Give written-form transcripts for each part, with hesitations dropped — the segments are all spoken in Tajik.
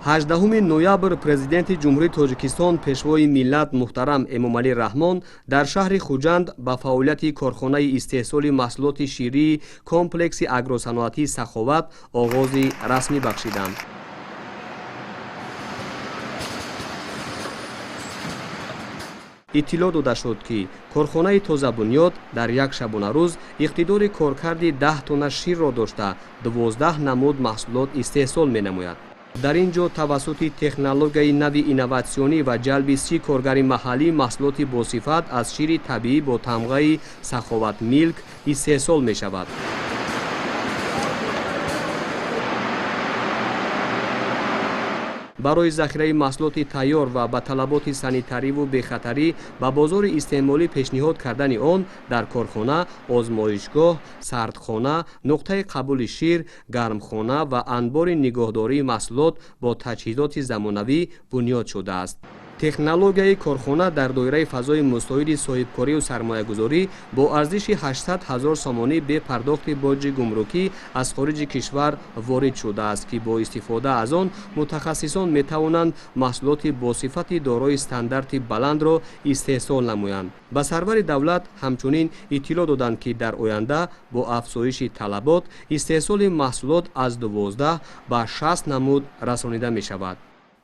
18 ноябр Президенти Ҷумҳурии Тоҷикистон, Пешвои миллат муҳтарам Эмомалӣ Раҳмон дар шаҳри Хуҷанд ба фаъолияти корхонаи истеҳсоли маҳсулоти ширии комплекси агросаноатии «Саховат» оғози расмӣ бахшиданд. Иттилоъ дода шуд, ки корхонаи тозабунёд дар як шабонарӯз иқтидори коркарди 10 тонна ширро дошта, 12 намуд маҳсулот истеҳсол менамояд. Дар ин ҷо тавассути технологияи нави инноватсионӣ ва ҷалби 30 коргари маҳаллӣ маҳсулоти босифат аз шири табиӣ бо тамғаи «Саховат Милк» истеҳсол мешавад. Барои захираи маҳсулоти тайёр ва ба талаботи санитариву бехатарӣ ба бозори истеъмолӣ пешниҳод кардани он дар корхона озмоишгоҳ, сардхона, нуқтаи қабули шир, гармхона ва анбори нигоҳдории маҳсулот бо таҷҳизоти замонавӣ бунёд шудааст. Технологияи корхона дар доираи фазои мусоиди соҳибкорию сармоягузорӣ бо арзиши 800 ҳазор сомонӣ бепардохти боҷи гумрукӣ аз хориҷи кишвар ворид шудааст, ки бо истифода аз он мутахассисон метавонанд маҳсулоти босифати дорои стандарти баландро истеҳсол намоянд. Ба сарвари давлат ҳамчунин иттилоъ доданд, ки дар оянда бо афзоиши талабот истеҳсоли маҳсулот аз 12 ба 60 намуд расонида мешавад.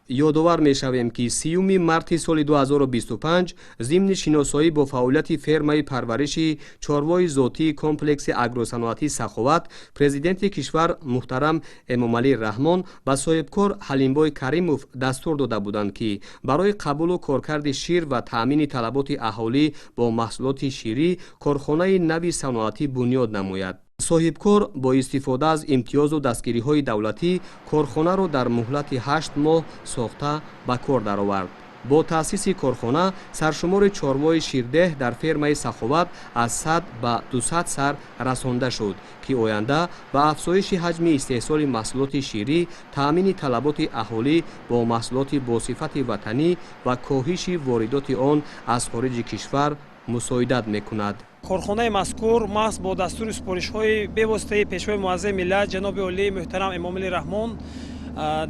Ёдовар мешавем, ки 30 марти соли 2025 зимни шиносоӣ бо фаъолияти фермаи парвариши чорвои зотии комплекси агросаноатии «Саховат» Президенти кишвар муҳтарам Эмомалӣ Раҳмон ба соҳибкор Ҳалимбой Каримов дастур дода буданд, ки барои қабулу коркарди шир ва таъмини талаботи аҳолӣ бо маҳсулоти ширӣ корхонаи нави саноатӣ бунёд намояд. Соҳибкор бо истифода аз имтиёзу дастгириҳои давлатӣ корхонаро дар муҳлати 8 моҳ сохта ба кор даровард. Бо таъсиси корхона саршумори чорвои ширдеҳ дар фермаи «Саховат» аз 100 ба 200 сар расонда шуд, ки оянда ба афзоиши ҳаҷми истеҳсоли маҳсулоти ширӣ, таъмини талаботи аҳолӣ бо маҳсулоти босифати ватанӣ ва коҳиши воридоти он аз хориҷи кишвар мусоидат мекунад. Корхонаи мазкур маҳз бо дастури супоришҳои бевоситаи Пешвои муаззами миллат ҷаноби олии муҳтарам Эмомалӣ Раҳмон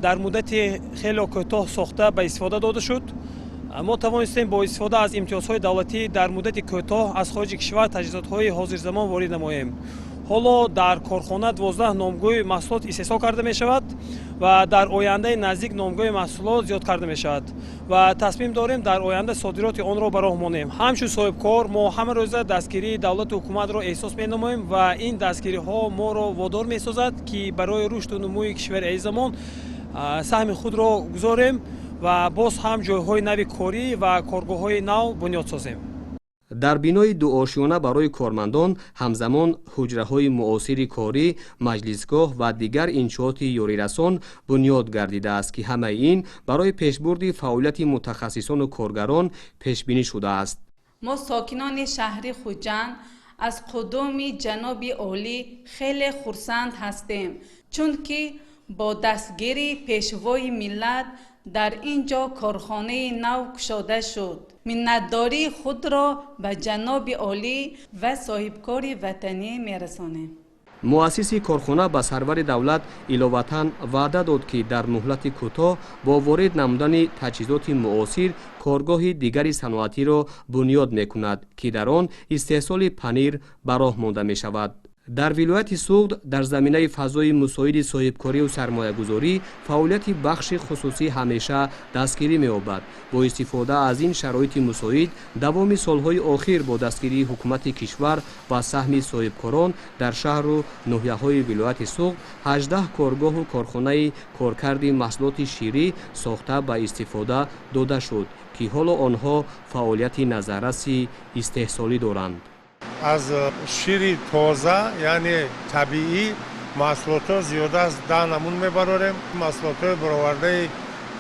дар муддати хеле кӯтоҳ сохта ба истифода дода шуд. Мо тавонистем бо истифода аз имтиёзҳои давлатӣ дар муддати кӯтоҳ аз хориҷи кишвар таҷҳизотҳои ҳозирзамон ворид намоем. Ҳоло дар корхона 12 номгӯи маҳсулот истеҳсол карда мешавад ва дар ояндаи наздик номгӯи маҳсулот зиёд карда мешавад ва тасмим дорем дар оянда содироти онро ба роҳ монем. Ҳамчун соҳибкор мо ҳама рӯза дастгирии давлату ҳукуматро эҳсос менамоем ва ин дастгириҳо моро водор месозад, ки барои рушду нумӯи кишвари азизамон саҳми худро гузорем ва боз ҳам ҷойҳои нави корӣ ва коргоҳҳои нав бунёд созем. Дар бинои дуошёна барои кормандон ҳамзамон ҳуҷраҳои муосири корӣ, маҷлисгоҳ ва дигар иншооти ёрирасон бунёд гардидааст, ки ҳамаи ин барои пешбурди фаъолияти мутахассисону коргарон пешбинӣ шудааст. Мо, сокинони шаҳри Хуҷанд, аз қудуми ҷаноби олӣ хеле хурсанд ҳастем, чунки бо дастгирии Пешвои миллат дар ин ҷо корхонаи нав кушода шуд. Миннатдории худро ба ҷаноби олӣ ва соҳибкори ватанӣ мерасонем. Муассиси корхона ба сарвари давлат иловатан ваъда дод, ки дар муҳлати кӯтоҳ бо ворид намудани таҷҳизоти муосир коргоҳи дигари саноатиро бунёд мекунад, ки дар он истеҳсоли панир ба роҳ монда мешавад. Дар вилояти Суғд дар заминаи фазои мусоиди соҳибкорию сармоягузорӣ фаъолияти бахши хусусӣ ҳамеша дастгирӣ меёбад. Бо истифода аз ин шароити мусоид давоми солҳои охир бо дастгирии ҳукумати кишвар ва саҳми соҳибкорон дар шаҳру ноҳияҳои вилояти Суғд 18 коргоҳу корхонаи коркарди маҳсулоти ширӣ сохта ба истифода дода шуд, ки ҳоло онҳо фаъолияти назарраси истеҳсолӣ доранд. Аз шири тоза, яъне табиӣ, маҳсулотҳо зиёда аз 10 намуд мебарорем. Маҳсулотҳои баровардаи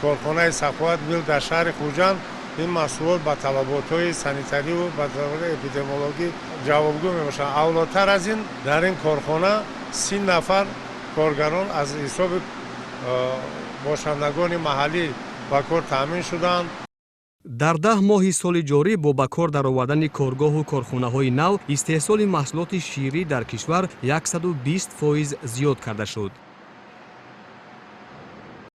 корхонаи «Саховат Милк» дар шаҳри Хуҷанд, ин маҳсулот ба талаботҳои санитариву ба талаботи эпидемиологӣ ҷавобгӯ мебошанд. Авлотар аз ин, дар ин корхона 30 нафар коргарон аз ҳисоби бошандагони маҳаллӣ ба кор таъмин шуданд. Дар 10 моҳи соли ҷорӣ бо ба кор даровардани коргоҳу корхонаҳои нав истеҳсоли маҳсулоти ширӣ дар кишвар 120% зиёд карда шуд.